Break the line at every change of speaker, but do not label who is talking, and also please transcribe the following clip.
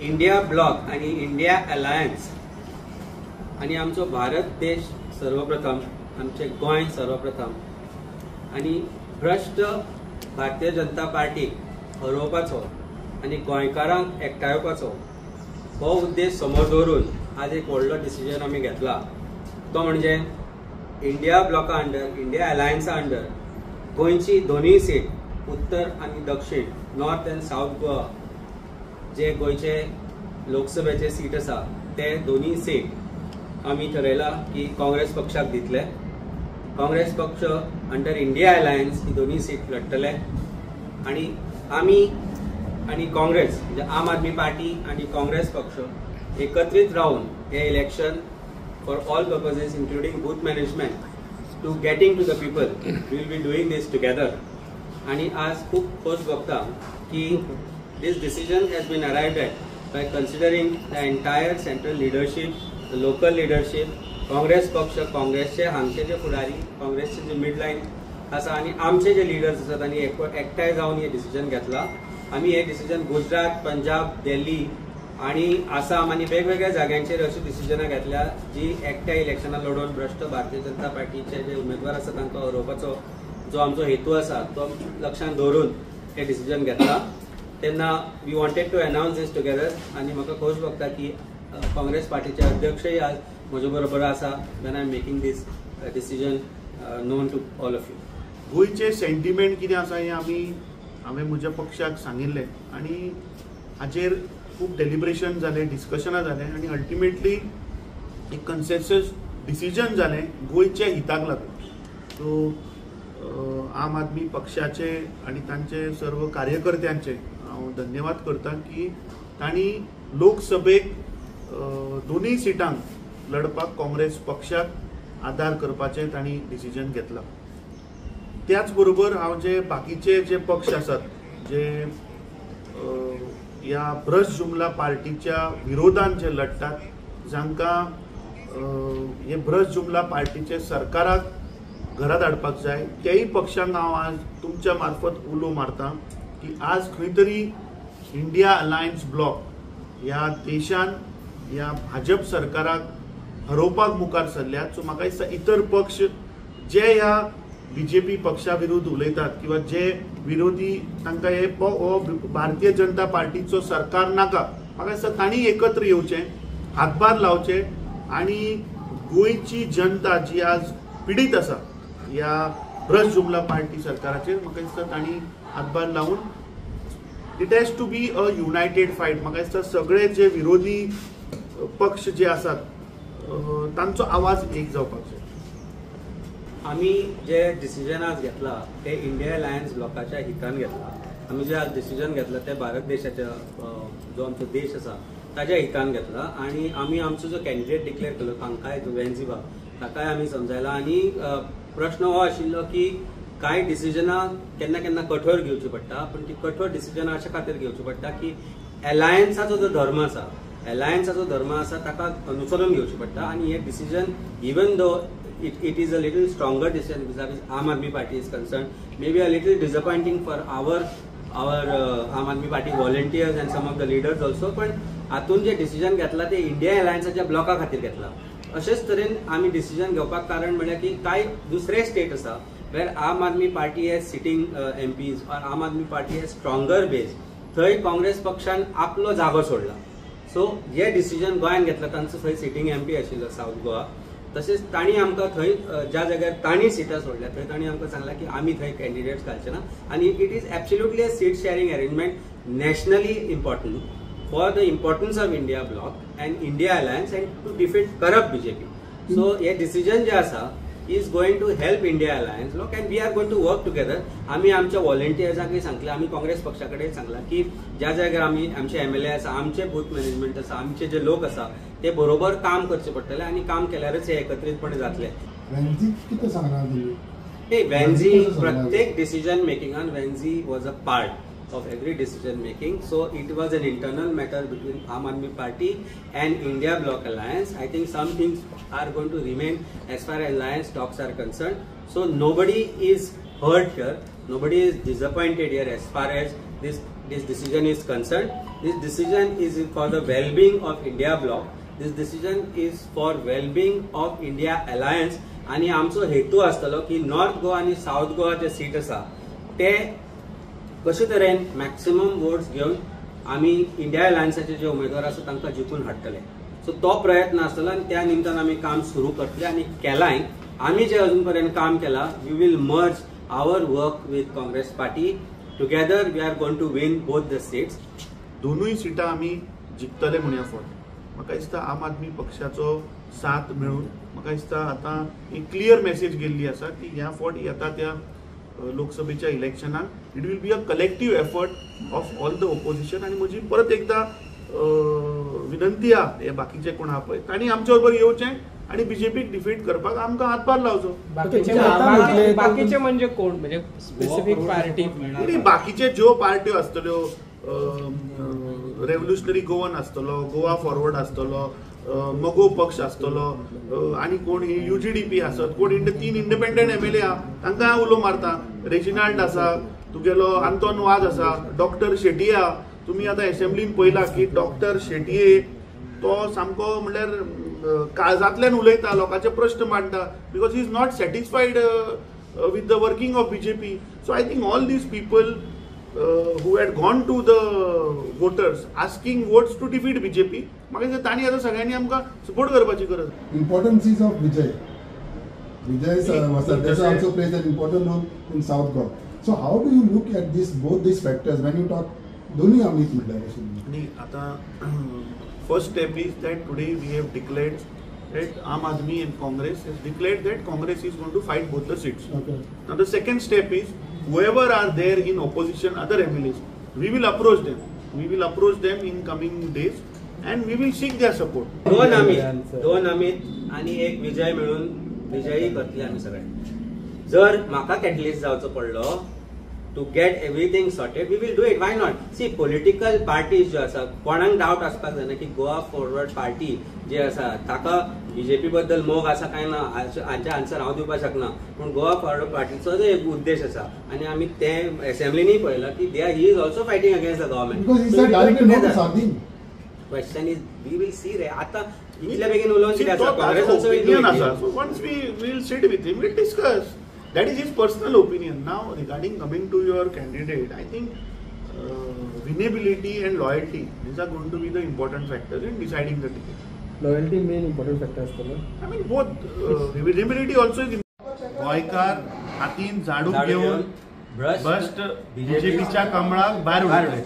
India block आणि India alliance आणि आमचो भारत देश सर्वप्रथम, आमचे गोंय सर्वप्रथम आणि भ्रष्ट भारतीय जनता पार्टीक हरोवपाचो आनी गोंयकारांक एकठांवपाचो हो उद्देश समोर दवरून आज एक व्हडलो डिसिजन आमी घेतला. तो म्हणजे इंडिया ब्लॉका अंडर, इंडिया अलायन्सा अंडर गोंयची दोनूय सीट, उत्तर आनी दक्षिण, नॉर्थ अँड सावथ गोवा जे गोंयचे लोकसभेचे सीट आसा ते दोनूय सीट आमी ठरयला की काँग्रेस पक्षाक दितले. काँग्रेस पक्ष अंडर इंडिया अलायन्स ही दोनूय सीट लढटले आनी आमी आनी काँग्रेस म्हणजे आम आदमी पार्टी आनी काँग्रेस पक्ष एकत्रीत रावन हे election for all purposes including booth management to getting to the people will be doing this together. आनी आज खूब खोस भोगता की this decision has been arrived at by considering the entire central leadership, the local leadership, Congress पक्ष, काँग्रेसचे हांगचे जे फुडारी, काँग्रेसचे जे मिडलायन आसा आनी आमचे जे लिडर्स आसात आनी एकठांय जावन हे डिसिजन घेतला. आमी हे डिसिजन गुजरात, पंजाब, दिल्ली आनी आसाम आनी वेगवेगळ्या जाग्यांचेर अशी डिसिजनां घेतल्या जी एकट्या इलेक्शनां लडोवन भ्रष्ट भारतीय जनता पार्टीचे जे उमेदवार आसा तांकां हरोवपाचो जो आमचो हेतू आसा तो लक्षांत दवरून हे डिसिजन घेतला. तेन्ना we wanted to announce this together आनी म्हाका खोस भोगता की काँग्रेस पार्टीचे अध्यक्षय आज म्हजे बरोबर आसा when I am making this decision known to all of you.
गोंयचे सेंटिमेंट कितें आसा हें आमी हांवें म्हज्या पक्षाक सांगिल्लें आनी हाचेर खूब डेलिब्रेशन जालें, डिस्कशनां जालें आनी अल्टिमेटली एक कन्सेन्सस डिसिजन जालें गोंयच्या हिताक लागून. सो आम आदमी पक्षाचे आनी तांचे सर्व कार्यकर्त्यांचे हांव धन्यवाद करता की तांणी लोकसभेक दोनूय सिटांक लढपाक काँग्रेस पक्षाक आदार करपाचें तांणी डिसिजन घेतलां. त्याच बरोबर हांव जे बाकीचे जे पक्ष आसात जे ह्या भ्रष्ट जुमला पार्टीच्या विरोधान जे लढटात, जांकां हे भ्रष्ट जुमला पार्टीचे सरकाराक घरात हाडपाक जाय, तेय पक्षांक हांव आज तुमच्या मार्फत उलो मारता की आज खंय तरी इंडिया अलायन्स ब्लॉक ह्या देशान ह्या भाजप सरकाराक हरोवपाक मुखार सरल्यात. सो म्हाका दिसता इतर पक्ष जे ह्या बीजेपी पक्षा विरुद्ध उलयतात किंवा जे विरोधी तांकां हे भारतीय जनता पार्टीचो सरकार नाका, म्हाका दिसता तांणी एकत्र येवचें, हातभार लावचे आनी गोंयची जनता जी आज पिडीत आसा ह्या भ्रष्ट जुमला पार्टी सरकाराचेर, म्हाका दिसता तांणी हातभार लावन it has to be a united fight. म्हाका दिसता सगळे जे विरोधी पक्ष जे आसात तांचो आवाज एक जावपाक जाय.
आमी जे डिसिजन आज घेतला ते इंडिया अलायन्स ब्लॉकाच्या हितान घेतला. आमी जे आज डिसिजन घेतला ते भारत देशाच्या जो आमचो देश आसा ताज्या हितान घेतला आनी आमी आमचो जो कॅन्डिडेट डिक्लेअर केलो तांकांय वेन्झी बाब ताकाय आमी समजायला. आनी प्रश्न हो आशिल्लो की कांय डिसिजनां केन्ना केन्ना कठोर घेवची पडटा, पूण ती कठोर डिसिजनां अशा खातीर घेवची पडटा की अलायन्साचो जो धर्म आसा, अलायन्साचो धर्म आसा ताका अनुसरून घेवची पडटा. आनी हे decision even though it is a little stronger decision vis-a-vis Aam Aadmi Party is concerned, maybe a little disappointing for our Aam Aadmi Party volunteers and some of the leaders also, पण हातून जे decision घेतला ते India अलायन्साच्या ब्लॉका खातीर घेतला. अशेच तरेन आमी decision घेवपाक कारण म्हळ्यार की कांय दुसरे स्टेट आसा where Aam Aadmi Party has sitting MPs or Aam Aadmi Party has stronger base, थंय काँग्रेस पक्षान आपलो जागो सोडला. सो हे डिसिजन गोंयान घेतला, तांचो थंय सिटींग एमपी आशिल्लो सावथ गोवा, तशेंच तांणी आमकां थंय ज्या जाग्यार तांणी सिटां सोडल्या थंय तांणी आमकां सांगलां की आमी थंय कॅन्डिडेट्स घालचे ना. आनी it is absolutely a seat sharing arrangement nationally important for the importance of India bloc and India alliance and to defeat corrupt BJP. So hey decision जे आसा is going to help India alliance bloc and we are going to work together. आमी आमच्या वॉलंटियर्सांकय सांगलें, आमी काँग्रेस पक्षा कडेन सांगलां की ज्या जाग्यार आमी आमचे एमएलए आसा, आमचे बूथ मॅनेजमेंट आसा, आमचे जे लोक आसा ते बरोबर काम करचे पडटले आनी काम केल्यारच हे एकत्रीतपणे जातले.
कितें सांगलां तुमी?
वेन्झी प्रत्येक decision मेकिंगान Venzy was a part of every decision making. So it was an internal matter between Aam Aadmi Party and India Bloc Alliance. I think some things are going to remain as far as alliance talks are concerned. So nobody is hurt here, nobody is disappointed here as far as this decision is concerned. This decision is for the wellbeing of India bloc. This decision is for wellbeing of India Alliance. आनी आमचो हेतू आसतलो की north Goa आनी south Goa जे seat आसा ते कशे तरेन मॅक्सिमम वोट्स घेवन आमी इंडिया अलायन्साचे जे उमेदवार आसा तांकां जिखून हाडटले. सो तो प्रयत्न आसतलो आनी त्या निमतान आमी काम सुरू करतले आनी केलांय. आमी जे अजून पर्यंत काम केलां, we will merge our work with Congress party. Together we are going to win both the seats.
दोनूय सिटां आमी जिखतले म्हूण ह्या फावट म्हाका दिसता आम आदमी पक्षाचो साथ मेळून म्हाका दिसता आतां एक क्लियर मॅसेज गेल्ली आसा की ह्या फावट येता त्या लोकसभेच्या इलेक्शनाक it will be a collective effort of all the opposition. आनी म्हजी परत एकदां विनंती आहा हे बाकीचे कोण आहा पळय तांणी आमच्या बरोबर येवचें आनी बीजेपीक डिफीट करपाक आमकां हातभार लावचो.
बाकीचे म्हणजे कोण, म्हणजे स्पेसिफिक पार्टी?
बाकीचे ज्यो पार्ट्यो आसतल्यो, रेव्होल्युशनरी गोवन आसतलो, गोवा फॉरवर्ड आसतलो, मगो पक्ष आसतलो, आनी कोण UGDP आसत, कोण 3 इंडिपेंडंट MLA आहा तांकां हांव उलो मारता. रेजिनाल्ड आसा तुगेलो, आंतोन वाज आसा, डॉक्टर शेटये आहा. तुमी आतां एसेंब्लीन पळयला की डॉक्टर शेटये तो सामको म्हणल्यार काळजांतल्यान उलयता, लोकांचे प्रश्न मांडटा, because he is not satisfied with the working of BJP. So I think all these people who had gone to the voters asking votes to defeat BJP, म्हाका दिसता तांणी आतां सगळ्यांनी आमकां सपोर्ट करपाची गरज.
Importance is of Vijay. Vijay Sardesai also plays an important role in South Goa. So how do you look at this, both these factors when you talk दोन्ही आमीच म्हटल्यार अशें?
आनी आतां first step is that today we have declared that Aam Aadmi and Congress has declared that Congress is going to fight both the seats.
Okay.
Now the second step is whoever are there in opposition, other MLAs, we will approach them. We will approach them in coming days and we will seek their support.
दोन अमित आणि एक विजय मिळून विजयी करतले आमी सगळे. जर म्हाका कॅटलिस्ट जावचो पडलो to get everything sorted, we will do it. Why not? See, political parties ज्यो आसा, कोणाक डावट आसपाक जायना की गोवा फॉरवर्ड पार्टी जी आसा ताका बीजेपी बद्दल मोग आसा काय ना हांचे आन्सर हांव दिवपाक शकना, पूण गोवा फॉरवर्ड पार्टीचो जो एक उद्देश आसा आनी आमी ते एसेंब्लीनी पळयलां की they he is also fighting against the government. Question is we will see रे. आतां इतल्या बेगीन उलोवन कितें आसा, Congress also will do it.
So once we will sit with him, will discuss. That is his personal opinion. Now, regarding coming to your candidate, I think winnability and loyalty, these are going to be the important factors in deciding the ticket.
Loyalty main important factor asतलो.
I mean both. Winnability also is. गोंयकार हातीन झाडू घेवन भ्रष्ट बीजेपीच्या कमळाक भायर उडयले.